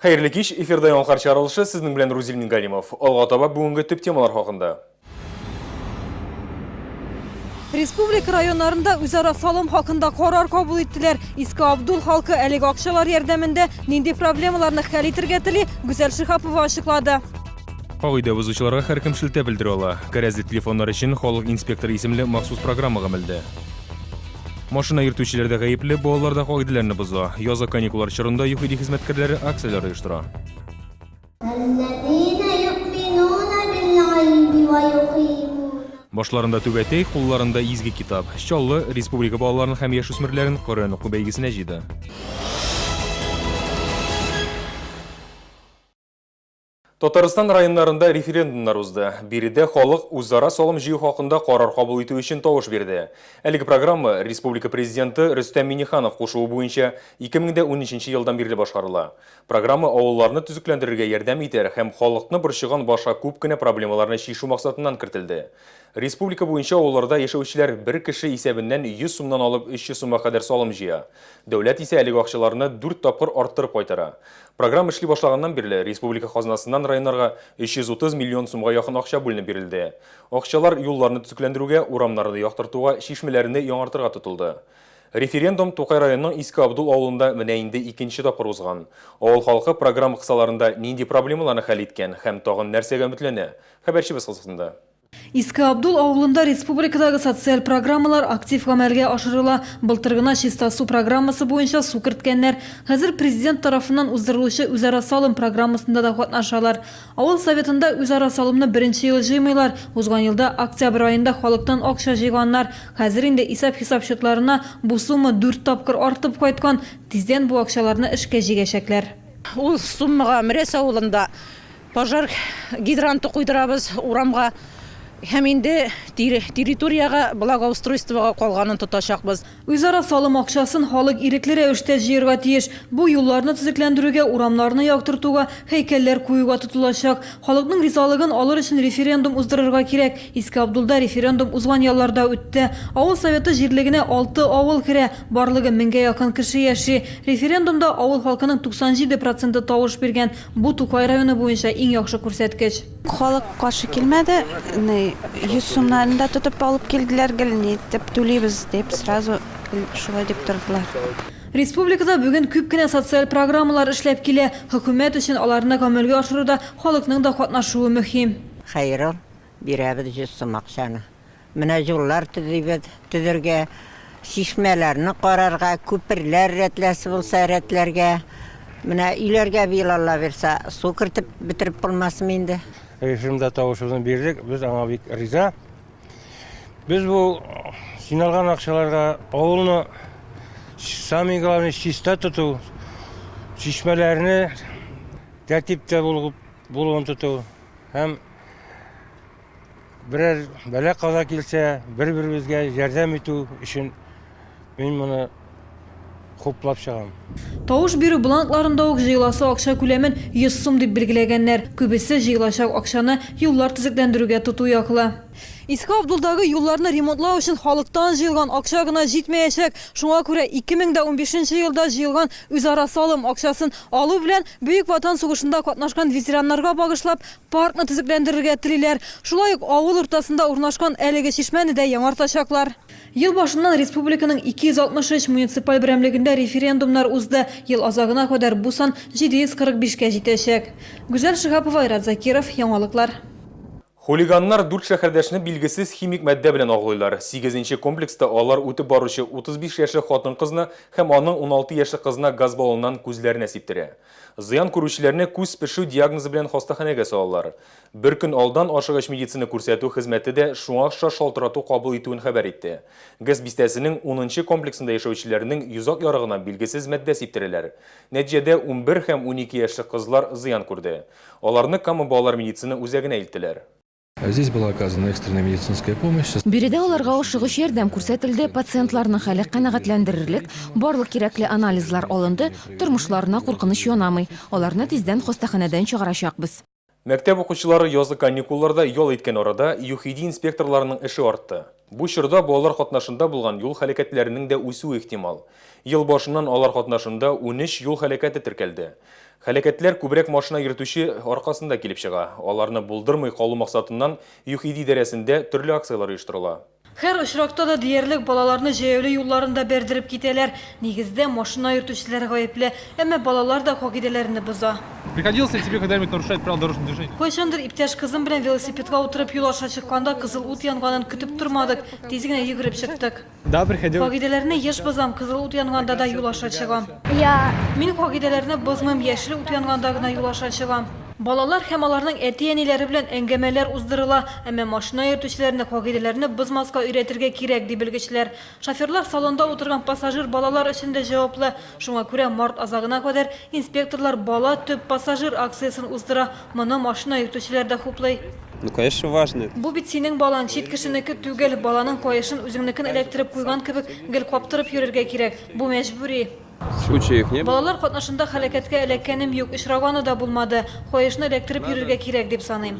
Хәерле кич, эфирда Яңалыклар чыгарылышы, сезнең белән Рузил Мингалимов. Алга таба бүгенге төп темалар хакында. Республика районнарында үзара салым хакында карар кабул иттеләр. Иске Абдул халкы әлеге акчалар ярдәмендә нинди проблемаларны хәл итергә тели, Гүзәл Шиһапова ачыклады. Кагыйдә бозучыларга һәркем шелтә белдерә ала. Кәрәзле телефоннар өчен Халык инспекторы исемле махсус программа гамәлдә. Машина йөртүчеләр дә гаепле, балалар да кагыйдәләрне боза. Язгы каникуллар чорында ЮХИДИ хезмәткәрләре акцияләр оештыра. Башларында түбәтәй, кулларында изге китап. Чаллы республика балаларын һәм яшүсмерләрен Коръән уку бәйгесенә җыйды. Татарстан районнарында референдумнар узды. Биредә халык үзара салым җыю хакында карар кабул итү өчен тавыш бирде. Әлеге программа республика президенты Рөстәм Миңнеханов кушуы буенча 2013 елдан бирле башкарыла. Программа авылларны төзекләндерергә ярдәм итәр һәм халыкны борчыган башка күп кенә проблемаларны чишү максатыннан кертелде. Республика буенча авылларда яшәүчеләр бер кеше исәбеннән 100 сумнан алып 300 сумга кадәр салым җыя. Дәүләт исә әлеге акчаларны дүрт тапкыр арттырып кайтара. Программа эшли башлаганнан бирле республика казнасыннан районнарга 330 миллион сумга якын акча бүленеп бирелде. Акчалар юлларны төзекләндерүгә, урамнарны яктыртуга, чишмәләрне яңартырга тотылды. Референдум Тукай районының Иске Абдул авылында менә инде икенче тапкыр узган. Авыл халкы программа кысаларында нинди проблемаларны хәл иткән һәм тагын нәрсәгә өметләнә? Хәбәрчебез кызыксынды. Иске Абдул авылында республикадагы социаль программалар актив гамәлгә ашырыла. Былтыр гына Чиста су программасы буенча су керткәннәр. Хәзер Президент тарафыннан уздырылучы үзара салым программасында да катнашалар. Авыл Советында үзара салымны беренче ел җыймыйлар. Узган елда октябрь аенда халыктан акча җыйганнар. Хәзер инде исәп-хисап счетларына бу сумма дүрт тапкыр артып кайткан. Тиздән бу акчаларны эшкә җигәчәкләр. Ул суммага Мерәс авылында Пожар гидранты куйдырабыз урамга һәм инде территориягә благоустройствога калганын тотачакбыз. Үзара салым акчасын халык ирекле рәвештә җыерга тиеш. Бу юлларны төзекләндерүгә, урамнарны яктыртуга, һәйкәлләр куюга тотылачак. Халыкның ризалыгын алыр өчен референдум уздырырга кирәк. Иске Абдулда референдум узган ялларда үтте. Авыл советы җирлегенә алты авыл керә, барлыгы меңгә якын кеше яши. Референдумда авыл халкының 97 проценты тавыш биргән. Бу Тукай районы буенча иң яхшы күрсәткеч. Халык каршы килмәде, ни, 100 сумнарын да тотып алып килделәр, гел ни итеп түлибез дип, сразу гел шулай дип тордылар. Республикада бүген күп кенә социаль программалар эшләп килә. Хөкүмәт өчен аларны гамәлгә ашыруда халыкның да катнашуы мөһим. Хәер ул, бирәбез 100 сум акчаны. Менә юллар төзибез, төзергә, чишмәләрне карарга, күперләр рәтләсе булса рәтләргә. Менә өйләргә быел Алла бирса, су кертеп бетереп булмасмы инде. Режимда тавышыбызны бирдек, без аңа бик риза. Без бу җыйналган акчаларга авылны самый главный чиста тоту, чишмәләрне тәртиптә булуын тоту һәм Берәр бәла-каза килсә, бер-беребезгә ярдәм итү өчен мин моны хуплап чыгам. Тавыш бирү бланкларында ук җыеласы акча күләмен 100 сум дип билгеләгәннәр. Күбесе җыелачак акчаны юллар төзекләндерүгә тоту яклы. Иске Абдулдагы юлларны ремонтлау өчен халыктан җыелган акча гына җитмәячәк. Шуңа күрә 2015 нче елда җыелган үзара салым акчасын алу белән Бөек Ватан сугышында катнашкан ветераннарга багышлап Паркны төзекләндерергә телиләр. Шулай ук авыл уртасында урнашкан әлеге чишмәне дә яңартачаклар. Ел башыннан республиканың 263 муниципаль берәмлегендә референдумнар узды. Ел азагына кадәр бу сан 745 кә җитәчәк. Гүзәл Шиһапова, Айрат Закиров, Яңалыклар. Хулиганнар дүрт шәһәрдәшне билгесез химик матдә белән агулыйлар. Сигезенче комплекста алар үтеп баручы 35 яшьлек хатын-кызны һәм аның 16 яшьлек кызына газ баллоннан күзләренә сиптерә. Зыян күрүчеләрне күз пешү диагнозы белән хастаханәгә салалар. Бер көн алдан ашыгыч медицина күрсәтү хезмәте дә шуңа охшаш шалтырату кабул итүен хәбәр итте. Гэс бистәсенең унынчы комплексында яшәүчеләрнең йозак ярыгына билгесез матдә сиптерәләр. Нәтиҗәдә 11 һәм 12 яшьлек кызлар зыян күрде. Аларны Кама балалар медицина үзәгенә илттеләр. Здесь была оказана экстренная медицинская помощь. Биредә аларга ашыгыч ярдәм күрсәтелде, пациентларның хәле канәгатьләндерерлек, барлык кирәкле анализлар алынды, тормышларына куркыныч янамый. Аларны тиздән хастаханәдән чыгарачакбыз. Мәктәп укучылары язгы каникулларда ял иткән арада ЮХИДИ инспекторларының эше артты. Бу чорда балалар катнашында булган юл һәлакәтләренең дә үсүе ихтимал. Ел башыннан алар катнашында 13 юл һәлакәте теркәлде. Һәлакәтләр күбрәк машина йөртүче аркасында килеп чыга. Аларны булдырмый калу максатыннан ЮХИДИ идарәсендә төрле акцияләр оештырыла. Һәр очракта да диярлек балаларны җәяүле юлларында бәрдереп китәләр. Нигездә, машина йөртүчеләр гаепле. Әмма балалар да кагыйдәләрне боза. Приходилось ли тебе когда-нибудь нарушать правила дорожного движения? Кайчандыр иптәш кызым белән велосипедка утырып юл аша чыкканда кызыл ут янганын көтеп тормадык, тиз генә йөгереп чыктык. Да, приходилось. Кагыйдәләрне еш бозам, кызыл ут янганда да юл аша чыгам. Я. Мин кагыйдәләрне бозмыйм, яшел ут янганда гына юл аша чыгам. Балалар һәм аларның әти-әниләре белән әңгәмәләр уздырыла, әмма машина йөртүчеләрне кагыйдәләрне бозмаска өйрәтергә кирәк, ди белгечләр. Шоферлар салонда утырган пассажир балалар өчен дә җаваплы. Шуңа күрә март азагына кадәр инспекторлар Бала, төп пассажир акциясен уздыра. Моны машина йөртүчеләр дә хуплый. Ну, конечно, важно. Бу бит синең балаң, чит кешенеке түгел. Баланың каешын үзеңнекен эләктереп куйган кебек гел каптырып йөрергә кирәк. Бу мәҗбүри. Случаев не было. Балалар катнашында һәлакәткә эләккәнем юк, очраганы да булмады. Каешны эләктереп йөрергә кирәк, дип саныйм.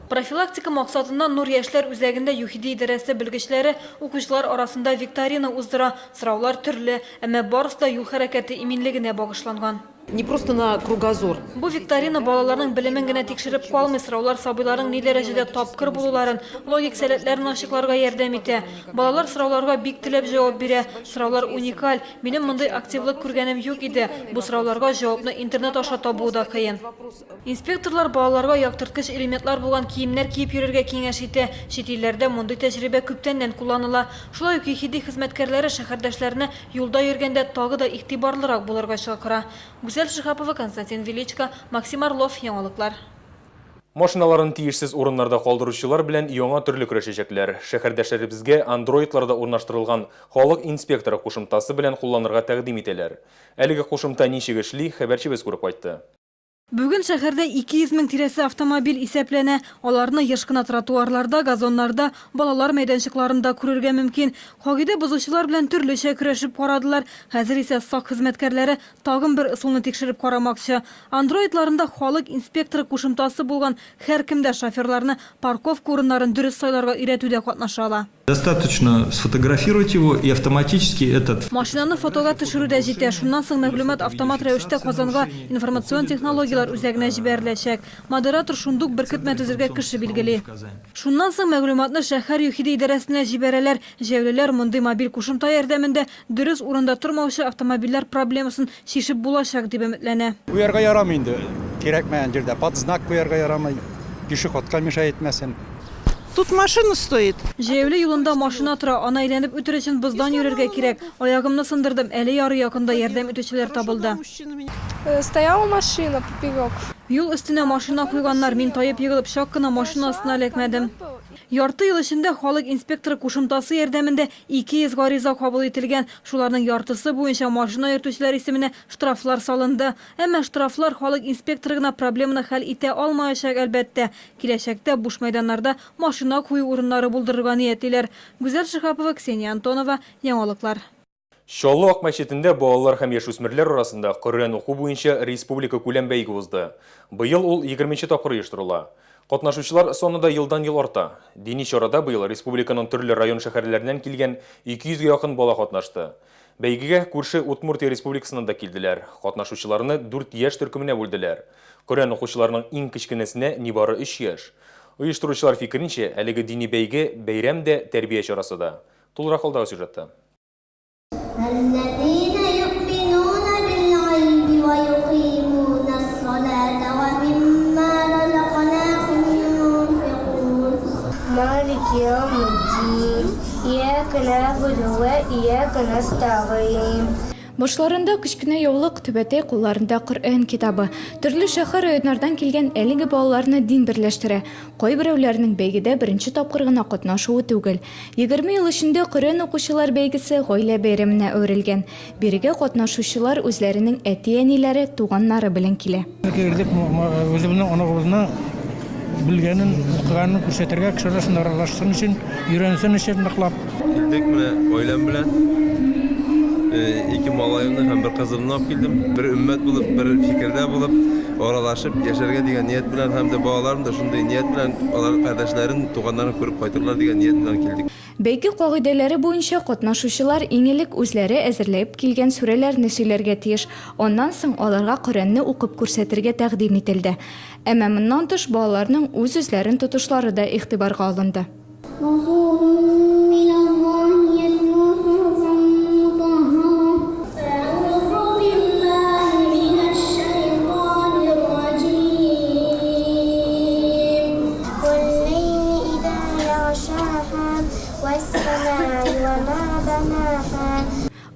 Профилактика максатыннан Нур яшьләр үзәгендә ЮХИДИ идарәсе белгечләре укучылар арасында викторина уздыра. Сораулар төрле, әмма барысы да юл хәрәкәте иминлегенә багышланган. Не просто на кругозор. Бу викторина балаларның белемен генә тикшереп калмый, сораулар сабыйларның ни дәрәҗәдә тапкыр булуларын, логик сәләтләрен ачыкларга ярдәм итә. Балалар сорауларга бик теләп җавап бирә. Сораулар уникаль. Минем мондый активлык күргәнем юк иде. Бу сорауларга җавапны интернет аша табуы да кыен. Инспекторлар балаларга яктырткыч элементлар булган киемнәр киеп йөрергә киңәш итә. Чит илләрдә мондый тәҗрибә күптәннән кулланыла. Шулай ук ЮХИДИ хезмәткәрләре шәһәрдәшләрне юлда йөргәндә тагы да игътибарлырак булырга чакыра. Гүзәл Шиһапова, Константин Величко, Максим Орлов, Яңалыклар. Машиналарын тиешсез урыннарда калдыручылар белән яңа төрле көрәшәчәкләр. Шәһәрдәшләребезгә андроидларда урнаштырылган Халык инспекторы кушымтасы белән кулланырга тәкъдим итәләр. Әлеге кушымта ничек эшли, хәбәрчебез күреп кайтты. Бүген шәһәрдә 200 мең тирәсе автомобиль исәпләнә. Аларны еш кына тротуарларда, газоннарда, балалар мәйданчыкларында күрергә мөмкин. Кагыйдә бозучылар белән төрлечә көрәшеп карадылар. Хәзер исә сак хезмәткәрләре тагын бер ысулны тикшереп карамакчы. Андроидларында Халык инспекторы кушымтасы булган һәркем дә шоферларны парковка урыннарын дөрес сайларга өйрәтүдә катнаша ала. Достаточно сфотографировать его, и автоматически этот. Машинаны фотога төшерү дә җитә. Шуннан соң мәгълүмат автомат рәвештә Казанга информацион технологияләр үзәгенә җибәреләчәк. Модератор шундук беркетмә төзергә кеше билгели. Шуннан соң мәгълүматны шәһәр ЮХИДИ идарәсенә җибәрәләр. Җәяүлеләр мондый мобиль кушымта ярдәмендә дөрес урында тормаучы автомобильләр проблемасын чишеп булачак дип өметләнә. Куярга ярамый инде, кирәкмәгән җирдә под знак куярга ярамый, пешеходка мешать итмәсен. Тут машина стоит. Җәяүле юлында машина тора, аны әйләнеп үтер өчен боздан йөрергә кирәк. Аягымны сындырдым, әле ярый якында ярдәм итүчеләр табылды. Стояла машина поперек. Юл өстенә машина куйганнар, мин таеп егылып чак кына машина астына эләкмәдем. Ярты ел эчендә Халык инспекторы кушымтасы ярдәмендә 200 гариза кабул ителгән, шуларның яртысы буенча машина йөртүчеләр исеменә штрафлар салынды. Әмма штрафлар халык инспекторы гына проблеманы хәл итә алмаячак, әлбәттә. Киләчәктә буш мәйданнарда машина кую урыннары булдырырга ниятлиләр. Гүзәл Шиһапова, Ксения Антонова, Яңалыклар. Чаллы Ак мәчетендә балалар һәм яшүсмерләр арасында Коръән уку буенча республика күләм бәйге узды. Быел ул егерменче тапкыр оештырыла. Катнашучылар саны да елдан-ел арта. Дини чарада быел республиканың төрле район-шәһәрләреннән килгән 200 гә якын бала катнашты. Бәйгегә күрше Удмуртия Республикасыннан да килделәр. Катнашучыларны дүрт яшь төркеменә бүлделәр. Коръән укучыларның иң кечкенәсенә нибары өч яшь. Оештыручылар фикеренчә, әлеге дини бәйге, бәйрәм дә, тәрбия чарасы да. Тулырак алдагы сюжетта. Башларында кечкенә яулык, түбәтәй, кулларында Коръән китабы. Төрле шәһәр-районнардан килгән әлеге балаларны дин берләштерә. Кайберәүләрнең бәйгедә беренче тапкыр гына катнашуы түгел. 20 ел эчендә Коръән укучылар бәйгесе гаилә бәйрәменә әверелгән. Бирегә катнашучылар үзләренең әти-әниләре, туганнары белән килә. Килдек үзебезнең оныгыбызны белгәнен, укыганын күрсәтергә, кеше арасында аралашсын өчен, өйрәнсен өчен ныклап. Килдек менә гаиләм белән. Ике малаемны һәм бер кызымны алып килдем. Бер өммәт булып, бер фикердә булып, аралашып яшәргә дигән ният белән һәм дә балаларым да шундый ният белән, алар кардәшләрен, туганнарын күреп кайтырлар дигән ният белән килдек. Бәйге кагыйдәләре буенча катнашучылар иң элек үзләре әзерләеп килгән сүрәләрне сөйләргә тиеш, аннан соң аларга Коръәнне укып күрсәтергә тәкъдим ителде. Әмма моннан тыш балаларның үз-үзләрен тотышлары да игътибарга алынды.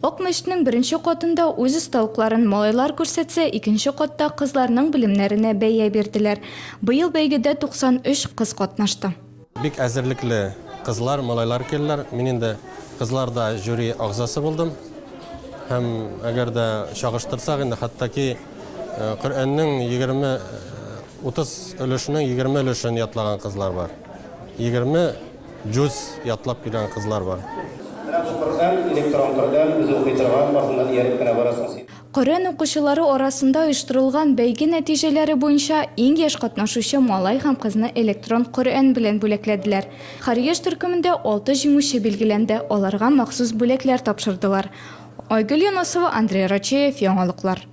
Ак мәчетнең беренче катында үз осталыкларын малайлар күрсәтсә, икенче катта кызларның белемнәренә бәя бирделәр. Быел бәйгедә 93 кыз катнашты. Бик әзерлекле кызлар, малайлар килделәр. Мин инде кызларда жюри әгъзасы булдым. Һәм әгәр дә чагыштырсак инде, хәтта ки Коръәннең 20, 30 өлешенең 20 өлешен ятлаган кызлар бар. 20 җүз ятлап килгән кызлар бар. Менә бу Коръән, электрон Коръән, үзе укый торган, артыннан ияреп кенә барасың син. Коръән укучылары арасында оештырылган бәйге нәтиҗәләре буенча иң яшь катнашучы малай һәм кызны электрон Коръән белән бүләкләделәр. Һәр яшь төркемендә алты җиңүче билгеләнде, аларга махсус бүләкләр тапшырдылар. Айгөл Юнысова, Андрей Рачеев, Яңалыклар.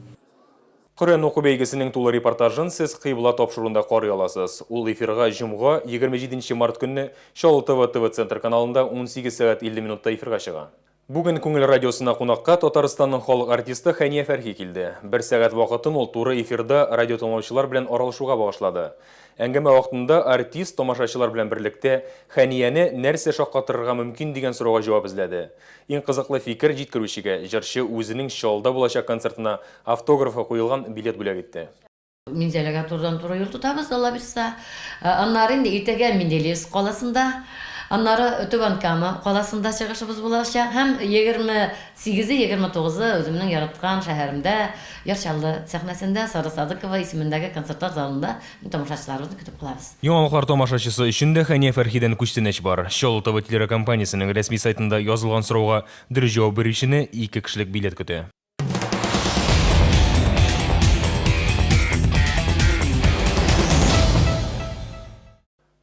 Коръән уку бәйгесенең тулы репортажын сез Кыйбла тапшыруында карый аласыз. Ул эфирга җомга, 27 нче март көнне Чаллы ТВ ТВ-центр каналында 18 сәгать 50 минутта эфирга чыга. Бүген Күңел радиосына кунакка Татарстанның халык артисты Хәния Фәрхи килде. Бер сәгать вакытын ул туры эфирда радиотыңлаучылар белән аралашуга багышлады. Әңгәмә вакытында артист тамашачылар белән берлектә Хәнияне нәрсә шаккатырырга мөмкин дигән сорауга җавап эзләде. Иң кызыклы фикер җиткерүчегә җырчы үзенең Чаллыда булачак концертына автографы куелган билет бүләк итте. Минзәләгә турыдан-туры юл тотабыз, Алла бирса. Аннары инде иртәгә Менделеевск каласында, аннары Түбән Кама каласында чыгышыбыз булачак һәм 28-е, 29-ы үземнең яраткан шәһәремдә, Яр Чаллы сәхнәсендә, Сара Садыкова исемендәге концертлар залында тамашачыларыбызны көтеп калабыз. Яңалыклар тамашачысы өчен дә Хәния Фәрхидән күчтәнәч бар. Чаллы ТВ телеракомпаниясенең рәсми сайтында язылган сорауга дөрес җавап бирүчене ике кешелек билет көтә.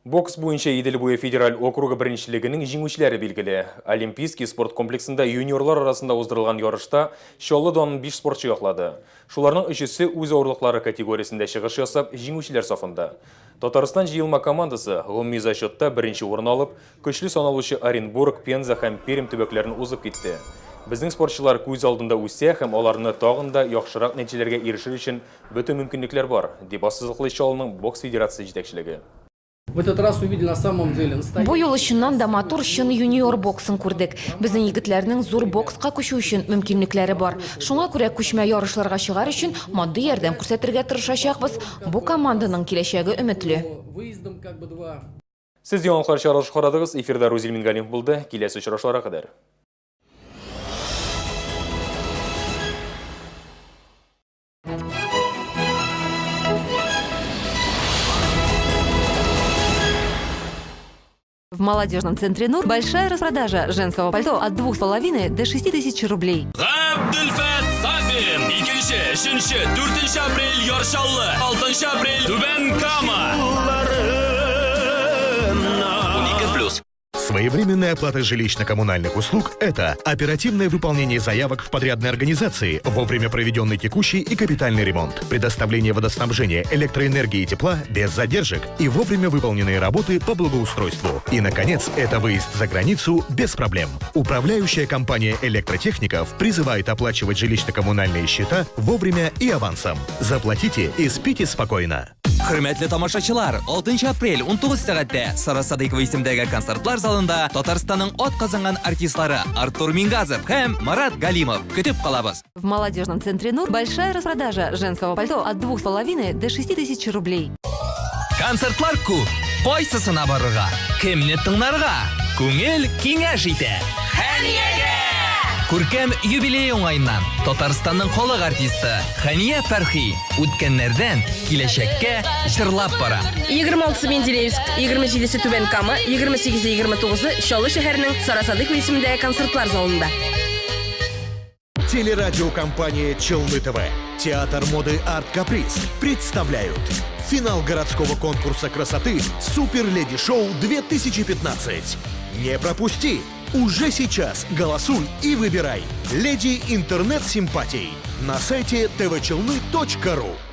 Бокс буенча Идел буе федераль округы беренчелегенең җиңүчеләре билгеле. Олимпийский спорт комплексында юниорлар арасында уздырылган ярышта Чаллы данын 5 спортчы яклады. Шуларның өчесе үз авырлыклары категориясендә чыгыш ясап, җиңүчеләр сафында. Татарстан җыелма командасы гомуми зачетта беренче урын алып, Көчле саналучы Оренбург, Пенза һәм Пермь төбәкләрен узып китте. Безнең спортчылар күз алдында үсә һәм аларны тагын да яхшырак нәтиҗәләргә ирешер өчен бөтен мөмкинлекләр бар, дип ассызыклый Чаллының бокс федерациясе җитәкчелеге. В этот раз увидели на самом деле настоящий. Бу юлы чыннан да матур, чын юниор боксын күрдек. Безнең егетләрнең зур бокска күчү өчен мөмкинлекләре бар. Шуңа күрә күчмә ярышларга чыгар өчен матди ярдәм күрсәтергә тырышачакбыз. Бу команданың киләчәге өметле. Выездом как бы два. Сез яңалыклар чыгарылышы карадыгыз. Эфирда Рузил Мингалимов булды. Киләсе очрашуларга кадәр. В молодежном центре «Нур» большая распродажа женского пальто от 2,5 до 6 тысяч рублей. Габделфәт Сафин! Икенче, өченче, дүртенче апрель Яр Чаллы, алтынчы апрель Түбән Кама. 12 плюс. Своевременная оплата жилищно-коммунальных услуг – это оперативное выполнение заявок в подрядной организации, вовремя проведенный текущий и капитальный ремонт, предоставление водоснабжения, электроэнергии и тепла без задержек и вовремя выполненные работы по благоустройству. И, наконец, это выезд за границу без проблем. Управляющая компания электротехников призывает оплачивать жилищно-коммунальные счета вовремя и авансом. Заплатите и спите спокойно. Хөрмәтле тамашачылар, 6 апрель 19 сәгатьтә Сара Садыйкова исемдәге концертлар залында Татарстанның ат казанган артистлары Артур Мингазов һәм Марат Галимов көтеп калабыз. В молодежном центре «Нур» большая распродажа женского пальто от 2,5 до 6 тысяч рублей. Концертлар күп. Кайсысына барырга? Кемне тыңларга? Күңел киңәш итә. Хәниягә! Күркәм юбилей уңаеннан Татарстанның халык артисты Хәния Фәрхи үткәннәрдән киләчәккә җырлап бара. 26-сы Менделеевск, 27-се Түбән Кама, 28-е 29-ы Чаллы шәһәренең Сара Садыйкова исемендәге концертлар залында. Телерадиокомпания «Челны ТВ», Театр моды «Арт Каприз» представляют финал городского конкурса красоты «Супер Леди Шоу 2015». Не пропусти! Уже сейчас голосуй и выбирай «Леди Интернет Симпатий» на сайте tvchelny.ru.